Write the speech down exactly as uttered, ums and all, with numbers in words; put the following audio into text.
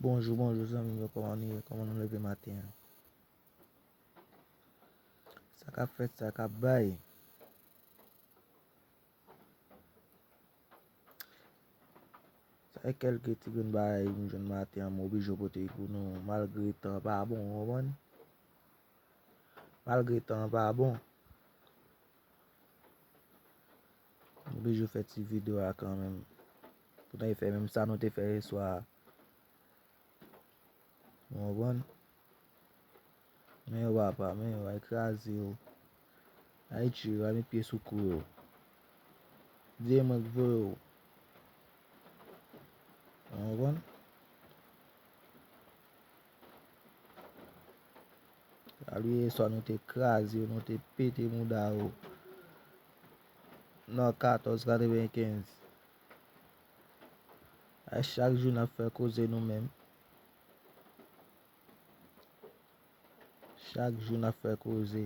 Bonjou, bonjou zanmi m yo, kòman nou ye? Kòman nou leve maten an? Sa k ap fèt, sa k ap bay? Sa e kèlke ti grenn bagay m jwenn maten an, m oblije pote pou nou, malgre tan pa bon, w konprann? Malgre tan pa bon, m oblije fè ti videyo a kanmenm. Pou n fè menm sa nou te fè yè swa a. Ou konprann? Men yo papa, men yo, ay kraze yo. Ay tire yo, ay met pye sou kou yo. Di e mwen k voye yo. Ou konprann? Sa li ye, swa nou te kraze yo, nou te pete mouda yo nan katòz katrevenkenz. Ay, chak jou n ap fè koze nou menm. Chak jou n ap fè koze.